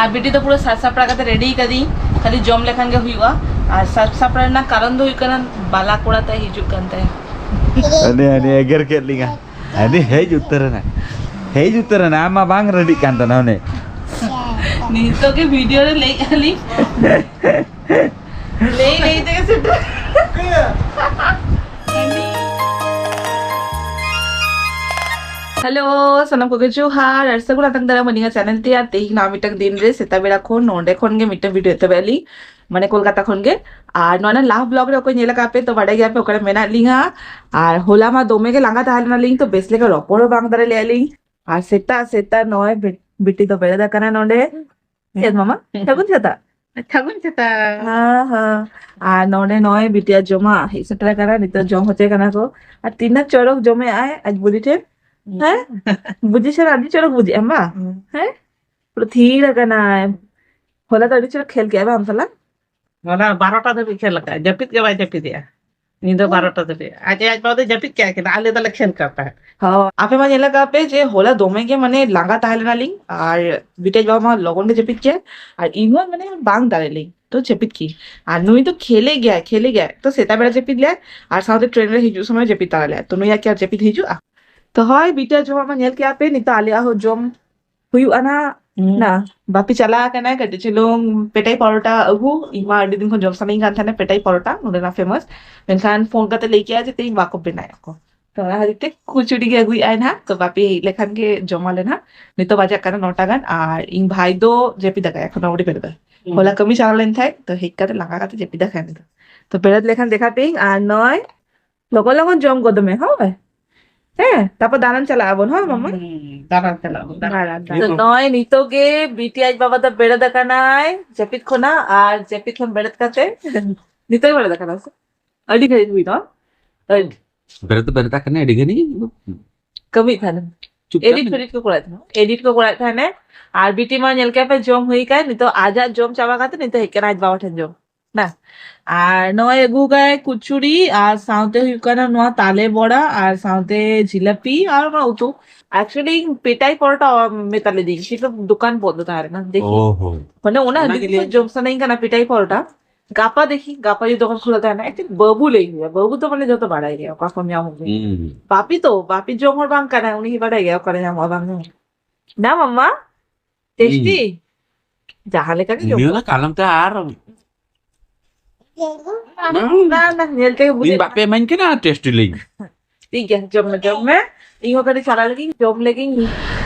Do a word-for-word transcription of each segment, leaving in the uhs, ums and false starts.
ᱟᱨ ᱵᱤᱴᱤ ᱫᱚ ᱯᱩᱨᱟᱹ ᱥᱟᱡᱽ ᱥᱟᱯᱲᱟᱣ ᱠᱟᱛᱮ ᱨᱮᱰᱤ ᱠᱟᱫᱤᱧ, ᱠᱷᱟᱹᱞᱤ ᱡᱚᱢ ᱞᱮᱠᱷᱟᱱ ᱜᱮ ᱦᱩᱭᱩᱜᱼᱟ᱾ ᱟᱨ ᱥᱟᱡᱽ ᱥᱟᱯᱲᱟᱣ ᱨᱮᱱᱟᱜ ᱠᱟᱨᱚᱱ ᱫᱚ ᱦᱩᱭᱩᱜ ᱠᱟᱱᱟ ᱵᱟᱞᱟ ᱠᱚᱲᱟ ᱛᱟᱭ ᱦᱤᱡᱩᱜ ᱠᱟᱱ ᱛᱟᱭᱟ᱾ ᱦᱟᱹᱱᱤ ᱦᱟᱹᱱᱤ ᱮᱜᱮᱨ ᱠᱮᱫ ᱞᱤᱧᱟ᱾ ᱦᱟᱹᱱᱤ ᱦᱮᱡ ᱩᱛᱟᱹᱨ ᱮᱱᱟ᱾ ᱦᱮᱡ ᱩᱛᱟᱹᱨ ᱮᱱᱟ, ᱟᱢ ᱢᱟ ᱵᱟᱝ ᱨᱮᱰᱤᱜ ᱠᱟᱱ ᱛᱟᱦᱮᱱᱟ ᱦᱟᱹᱱᱤ᱾ ᱱᱤᱛᱚᱜ ᱜᱮ ᱵᱷᱤᱰᱤᱭᱳ ᱨᱮ ᱞᱟᱹᱭᱮᱫᱼᱟ ᱞᱤᱧ᱾ ᱞᱟᱹᱭ ᱞᱟᱹᱭ ᱛᱮᱜᱮ ᱥᱮᱴᱮᱨ᱾ ᱦᱮᱞᱳ, ᱥᱟᱱᱟᱢ ᱠᱚᱜᱮ ᱡᱚᱦᱟᱨ ᱟᱨ ᱥᱟᱹᱜᱩᱱ ᱟᱛᱟᱝ ᱫᱟᱨᱟᱢ ᱟᱹᱞᱤᱧᱟᱜ ᱪᱮᱱᱮᱞ ᱛᱮ᱾ ᱟᱨ ᱛᱮᱦᱮᱧ ᱱᱟᱣᱟ ᱢᱤᱫᱴᱟᱝ ᱫᱤᱱ ᱨᱮ ᱥᱮᱛᱟᱜ ᱵᱮᱲᱟ ᱠᱷᱚᱱ ᱱᱚᱸᱰᱮ ᱠᱷᱚᱱ ᱜᱮ ᱢᱤᱫᱴᱟᱝ ᱵᱷᱤᱰᱤᱭᱳ ᱮᱛᱚᱦᱚᱵ ᱟᱹᱞᱤᱧ, ᱢᱟᱱᱮ ᱠᱳᱞᱠᱟᱛᱟ ᱠᱷᱚᱱ ᱜᱮ᱾ ᱟᱨ ᱱᱚᱣᱟ ᱨᱮᱱᱟᱜ ᱞᱟᱦᱟ ᱵᱞᱚᱜ ᱨᱮ ᱚᱠᱚᱭ ᱧᱮᱞ ᱟᱠᱟᱫ ᱯᱮ ᱛᱚ ᱵᱟᱰᱟᱭ ᱜᱮᱭᱟ ᱯᱮ ᱚᱠᱟᱨᱮ ᱢᱮᱱᱟᱜ ᱞᱤᱧᱟ᱾ ᱟᱨ ᱦᱚᱞᱟ ᱢᱟ ᱫᱚᱢᱮ ᱜᱮ ᱞᱟᱸᱜᱟ ᱛᱟᱦᱮᱸ ᱞᱮᱱᱟ ᱞᱤᱧ, ᱛᱚ ᱵᱮᱥ ᱞᱮᱠᱟ ᱨᱚᱯᱚᱲ ᱦᱚᱸ ᱵᱟᱝ ᱫᱟᱲᱮ ᱞᱮᱜᱼᱟ ᱞᱤᱧ᱾ ᱟᱨ ᱥᱮᱛᱟᱜ ᱥᱮᱛᱟᱜ ᱱᱚᱜᱼᱚᱭ ᱵᱤ-, ᱵᱤᱴᱤ ᱫᱚ ᱵᱮᱨᱮᱫ ᱟᱠᱟᱱᱟ ᱱᱚᱸᱰᱮ᱾ ᱪᱮᱫ ᱢᱟᱢᱟ? ᱥᱟᱹᱜᱩᱱ ᱥᱮᱛᱟᱜ᱾ ᱥᱟᱹᱜᱩᱱ ᱥᱮᱛᱟᱜ᱾ ᱦᱮᱸ, ᱦᱮᱸ᱾ ᱟᱨ ᱱᱚᱰᱮ ᱱᱚᱜᱼᱚᱭ ᱵᱤᱴᱤᱭᱟᱜ ᱡᱚᱢᱟᱜ ᱦᱮᱡ ᱥᱮᱴᱮᱨ ᱟᱠᱟᱱᱟ, ᱱᱤᱛᱚᱜ ᱡᱚᱢ ᱦᱚᱪᱚᱭ ᱠᱟᱱᱟ ᱠᱚ᱾ ᱟᱨ ᱛᱤᱱᱟᱹᱜ ᱪᱚᱨᱚᱠ ᱡᱚᱢᱮᱜ ᱟᱭ ᱟᱡ ᱵᱩᱰᱤ ᱴᱷᱮᱱ᱾ ᱦᱮᱸ? ᱵᱩᱡᱷᱟᱹᱣ ᱥᱮ ᱟᱹᱰᱤ ᱪᱚᱨᱚᱠ ᱵᱩᱡᱷᱟᱹᱜ ᱮᱢ ᱵᱟ? ᱦᱩᱸ᱾ ᱦᱮᱸ? ᱯᱩᱨᱟᱹ ᱛᱷᱤᱨ ᱟᱠᱟᱱᱟᱭ᱾ ᱦᱚᱞᱟ ᱫᱚ ᱟᱹᱰᱤ ᱪᱚᱨᱚᱠ ᱠᱷᱮᱞ ᱠᱮᱜᱼᱟᱭ ᱵᱟᱝ ᱥᱟᱞᱟ? ᱦᱚᱞᱟ ᱵᱟᱨᱚᱴᱟ ᱫᱷᱟᱹᱵᱤᱡ ᱠᱷᱮᱞ ᱟᱠᱟᱫ, ᱡᱟᱹᱯᱤᱫ ᱜᱮ ᱵᱟᱭ ᱡᱟᱹᱯᱤᱫᱮᱜᱼᱟ᱾ ᱧᱤᱫᱟᱹ ᱦᱩᱸ᱾ ᱵᱟᱨᱚᱴᱟ ᱫᱷᱟᱹᱵᱤᱡ᱾ ᱟᱡ ᱟᱡ ᱵᱟᱵᱟ ᱫᱚᱭ ᱡᱟᱹᱯᱤᱫ ᱠᱮᱜᱼᱟ, ᱠᱤᱱᱛᱩ ᱟᱞᱮ ᱫᱚᱞᱮ ᱠᱷᱮᱞ ᱠᱟᱱ ᱛᱟᱦᱮᱸᱫ᱾ ᱦᱚᱸ, ᱟᱯᱮ ᱢᱟ ᱧᱮᱞ ᱟᱠᱟᱫ ᱯᱮ ᱡᱮ ᱦᱚᱞᱟ ᱫᱚᱢᱮ ᱜᱮ ᱢᱟᱱᱮ ᱞᱟᱸᱜᱟ ᱛᱟᱦᱮᱸ ᱞᱮᱱᱟᱞᱤᱧ, ᱟᱨ ᱵᱤᱴᱤ ᱟᱡ ᱵᱟᱵᱟ ᱢᱟ ᱞᱚᱜᱚᱱ ᱜᱮ ᱡᱟᱹᱯᱤᱫ ᱠᱮᱜᱼᱟᱭ, ᱟᱨ ᱤᱧ ᱦᱚᱸ ᱢᱟᱱᱮ ᱵᱟᱝ ᱫᱟᱲᱮ ᱞᱤᱧ, ᱛᱚ ᱡᱟᱹᱯᱤᱫ ᱠᱮᱜᱼᱟᱹᱧ᱾ ᱟᱨ ᱱᱩᱭ ᱫᱚ ᱠᱷᱮᱞᱮ ᱜᱮᱭᱟᱭ, ᱠᱷᱮᱞᱮ ᱜᱮᱭᱟᱭ, ᱛᱚ ᱥᱮᱛᱟᱜ ᱵᱮᱲᱟ ᱡᱟᱹᱯᱤᱫ ᱞᱮᱭᱟᱭ, ᱟᱨ ᱥᱟᱶᱛᱮ ᱴᱨᱮᱱ ᱨᱮ ᱦᱤᱡᱩᱜ ᱥᱚᱢᱚᱭ ᱡᱟᱹᱯᱤᱫ ᱛᱟᱨᱟ ᱞᱮᱭᱟᱭ, ᱛᱚ ᱱᱩᱭᱟᱜ ᱠᱤ ᱟᱨ ᱡᱟᱹᱯᱤᱫ ᱦᱤᱡᱩᱜᱼᱟ? ᱛᱚ ᱦᱳᱭ, ᱵᱤᱴᱤ ᱟᱜ ᱡᱚᱢᱟᱜ ᱢᱟ ᱧᱮᱞ ᱠᱮᱜᱼᱟ ᱯᱮ, ᱱᱤᱛᱚᱜ ᱟᱞᱮᱭᱟᱜ ᱦᱚᱸ ᱡᱚᱢ ᱦᱩᱭᱩᱜᱼᱟ ᱱᱟᱜ᱾ ᱦᱩᱸ᱾ ᱱᱟ, ᱵᱟᱯᱤ ᱪᱟᱞᱟᱣ ᱟᱠᱟᱱᱟᱭ ᱠᱟᱹᱴᱤᱡ ᱪᱩᱞᱩᱝ ᱯᱮᱴᱟᱭ ᱯᱚᱨᱚᱴᱟ ᱟᱹᱜᱩ᱾ ᱤᱧ ᱢᱟ ᱟᱹᱰᱤ ᱫᱤᱱ ᱠᱷᱚᱱ ᱡᱚᱢ ᱥᱟᱱᱟᱧ ᱠᱟᱱ ᱛᱟᱦᱮᱱᱟ ᱯᱮᱴᱟᱭ ᱯᱚᱨᱚᱴᱟ, ᱱᱚᱰᱮᱱᱟᱜ famous᱾ ᱢᱮᱱᱠᱷᱟᱱ ᱯᱷᱳᱱ ᱠᱟᱛᱮ ᱞᱟᱹᱭ ᱠᱮᱜᱼᱟ ᱡᱮ ᱛᱮᱦᱮᱧ ᱵᱟᱠᱚ ᱵᱮᱱᱟᱣᱮᱫ ᱠᱚ᱾ ᱛᱚ ᱚᱱᱟ ᱠᱷᱟᱹᱛᱤᱨ ᱛᱮ ᱠᱩᱪᱩᱲᱤ ᱜᱮ ᱟᱹᱜᱩᱭᱮᱫᱼᱟᱭ ᱱᱟᱦᱟᱜ᱾ ᱛᱚ ᱵᱟᱯᱤ ᱦᱮᱡ ᱞᱮᱠᱷᱟᱱ ᱜᱮ ᱡᱚᱢᱟᱞᱮ ᱱᱟᱦᱟᱜ᱾ ᱱᱤᱛᱚᱜ ᱵᱟᱡᱟᱜ ᱠᱟᱱᱟ ᱱᱚᱴᱟ ᱜᱟᱱ, ᱟᱨ ᱤᱧ ᱵᱷᱟᱭ ᱫᱚ ᱡᱟᱹᱯᱤᱫ ᱟᱠᱟᱫ ᱮᱠᱷᱚᱱᱚ ᱟᱹᱣᱨᱤ ᱵᱮᱨᱮᱫᱟ᱾ ᱦᱩᱸ᱾ ᱦᱚᱞᱟ ᱠᱟᱹᱢᱤ ᱪᱟᱞᱟᱣ ᱞᱮᱱ ᱛᱟᱦᱮᱸᱫ, ᱛᱚ ᱦᱮᱡ ᱠᱟᱛᱮ ᱞᱟᱸᱜᱟ ᱠᱟᱛᱮ ᱡᱟᱹᱯᱤᱫ ᱟᱠᱟᱫ ᱱᱤᱛᱚᱜ᱾ ᱛᱚ ᱵᱮᱨᱮᱫ ᱞᱮᱠᱷᱟᱱ ᱫᱮᱠᱷᱟ ᱯᱮᱭᱟᱹᱧ, ᱟᱨ ᱱᱚᱭ ᱞᱚᱜᱚᱱ ᱞᱚᱜᱚᱱ ᱡᱚᱢ ᱜᱚᱫ ᱢᱮ, ᱦᱳᱭ᱾ ᱦᱮᱸ, ᱛᱟᱨᱯᱚᱨ ᱫᱟᱬᱟᱱ ᱪᱟᱞᱟᱜ ᱟᱵᱚᱱ, ᱦᱳᱭ ᱢᱟᱢᱟ? ᱦᱩᱸ, ᱫᱟᱬᱟᱱ ᱪᱟᱞᱟᱜ ᱟᱵᱚᱱ, ᱫᱟᱬᱟᱱ᱾ ᱫᱟᱬᱟᱱ, ᱫᱟᱬᱟᱱ᱾ ᱛᱚ ᱱᱚᱜᱼᱚᱭ ᱱᱤᱛᱚᱜ ᱜᱮ ᱵᱤᱴᱤ ᱟᱡ ᱵᱟᱵᱟ ᱫᱚ ᱵᱮᱨᱮᱫ ᱟᱠᱟᱱᱟᱭ ᱡᱟᱹᱯᱤᱫ ᱠᱷᱚᱱᱟᱜ, ᱟᱨ ᱡᱟᱹᱯᱤᱫ ᱠᱷᱚᱱ ᱵᱮᱨᱮᱫ ᱠᱟᱛᱮ ᱱᱤᱛᱚᱜ ᱵᱮᱨᱮᱫ ᱟᱠᱟᱱᱟ ᱥᱮ? ᱟᱹᱰᱤ ᱜᱷᱟᱹᱲᱤᱡ ᱦᱩᱭ ᱱᱟ᱾ ᱟᱹᱰᱤ ᱵᱮᱨᱮᱫ ᱫᱚ ᱵᱮᱨᱮᱫ ᱟᱠᱟᱱᱟ ᱟᱹᱰᱤ ᱜᱷᱟᱹᱲᱤᱡ᱾ ᱠᱟᱹᱢᱤᱭᱮᱫ ᱛᱟᱦᱮᱱᱟ᱾ ᱪᱩᱯᱪᱟᱯ edit ᱢᱮᱱᱟᱜ᱾ Edit ᱠᱚ ᱠᱚᱨᱟᱣᱮᱫ ᱛᱟᱦᱮᱱᱟ, edit ᱠᱚ ᱠᱚᱨᱟᱣᱮᱫ ᱛᱟᱦᱮᱱᱟ᱾ ᱟᱨ ᱵᱤᱴᱤ ᱢᱟ ᱧᱮᱞ ᱠᱮᱫ ᱯᱮ ᱡᱚᱢ ᱦᱩᱭ ᱠᱟᱱ, ᱱᱤᱛᱚᱜ ᱟᱡᱟᱜ ᱡᱚᱢ ᱪᱟᱵᱟ ᱠᱟᱛᱮ ᱱᱤᱛᱚᱜ ᱦᱮᱡ ᱠᱟᱱᱟ ᱟᱡ ᱵᱟᱵᱟ ᱴᱷᱮᱱ ᱡᱚᱢ᱾ ᱟᱨ ᱱᱚᱜᱼᱚᱭ ᱟᱹᱜᱩ ᱠᱟᱭ ᱠᱩᱪᱩᱲᱤ ᱟᱨ ᱥᱟᱶᱛᱮ ᱦᱩᱭᱩᱜ ᱠᱟᱱᱟ ᱱᱚᱣᱟ ᱛᱟᱞᱮ ᱵᱚᱲᱟ ᱟᱨ ᱥᱟᱶᱛᱮ ᱡᱤᱞᱟᱯᱤ ᱟᱨ ᱚᱱᱟ ᱩᱛᱩ᱾ Actually ᱤᱧ ᱯᱮᱴᱟᱭ ᱯᱚᱨᱚᱴᱟ ᱢᱮᱛᱟ ᱞᱮᱫᱤᱧ, ᱠᱤᱱᱛᱩ ᱫᱚᱠᱟᱱ ᱵᱚᱱᱫᱚ ᱛᱟᱦᱮᱸ ᱞᱮᱱᱟ᱾ ᱫᱮᱠᱷᱤ, ᱚ ᱦᱚᱸ᱾ ᱢᱟᱱᱮ ᱚᱱᱟ ᱚᱱᱟ ᱦᱟᱹᱵᱤᱡ ᱜᱮ ᱛᱮ ᱞᱟᱹᱭ ᱡᱚᱢ ᱥᱟᱱᱟᱧ ᱠᱟᱱᱟ ᱯᱮᱴᱟᱭ ᱯᱚᱨᱚᱴᱟ᱾ ᱜᱟᱯᱟ ᱫᱮᱠᱷᱤ, ᱜᱟᱯᱟ ᱡᱩᱫᱤ ᱫᱚᱠᱟᱱ ᱠᱷᱩᱞᱟᱹᱣ ᱛᱟᱦᱮᱱᱟ᱾ Actually ᱵᱟᱹᱵᱩ ᱞᱟᱹᱭ ᱦᱩᱭᱩᱜᱼᱟ, ᱵᱟᱹᱵᱩ ᱫᱚ ᱢᱟᱱᱮ ᱡᱚᱛᱚ ᱵᱟᱲᱟᱭ ᱜᱮᱭᱟ, ᱚᱠᱟ ᱠᱷᱚᱱ ᱧᱟᱢ ᱦᱩᱭᱩᱜᱼᱟ᱾ ᱦᱩᱸ᱾ ᱵᱟᱯᱤ ᱛᱚ, ᱵᱟᱯᱤ ᱡᱚᱢ ᱦᱚᱲ ᱵᱟᱝ ᱠᱟᱱᱟᱭ, ᱩᱱᱤ ᱜᱮ ᱵᱟᱲᱟᱭ ᱜᱮᱭᱟ ᱚᱠᱟᱨᱮ ᱧᱟᱢᱚᱜᱼᱟ ᱵᱟᱝ ᱧᱟᱢᱚᱜᱼᱟ᱾ ᱱᱟ ᱢᱟᱢᱟ, ᱴᱮᱥᱴᱤ? ᱦᱩᱸ᱾ ᱡᱟᱦᱟᱸ ᱞᱮᱠᱟ ᱜᱮ ᱩᱱᱤ ᱡᱚᱢ᱾ ᱚᱱᱟ ᱠᱟᱞᱚᱢ ᱛᱮ ᱟᱨ ᱵᱟᱝ᱾ ᱵᱟᱝ, ᱵᱟᱝ, ᱧᱮᱞ ᱛᱮᱜᱮ ᱤᱧ ᱵᱩᱡᱷᱟᱹᱜ ᱵᱟᱯᱮ ᱠᱟᱱᱟ᱾ ᱤᱢᱟᱹᱧ ᱠᱟᱱᱟ ᱴᱮᱥᱴ ᱞᱤᱧ᱾ ᱴᱷᱤᱠ ᱜᱮᱭᱟ, ᱡᱚᱢ ᱢᱮ, ᱡᱚᱢ ᱢᱮ᱾ ᱤᱧ ᱦᱚᱸ ᱠᱟᱹᱴᱤᱡ ᱪᱟᱞᱟᱣ ᱞᱮᱜᱤᱧ, ᱡᱚᱢ ᱞᱮᱜᱤᱧ᱾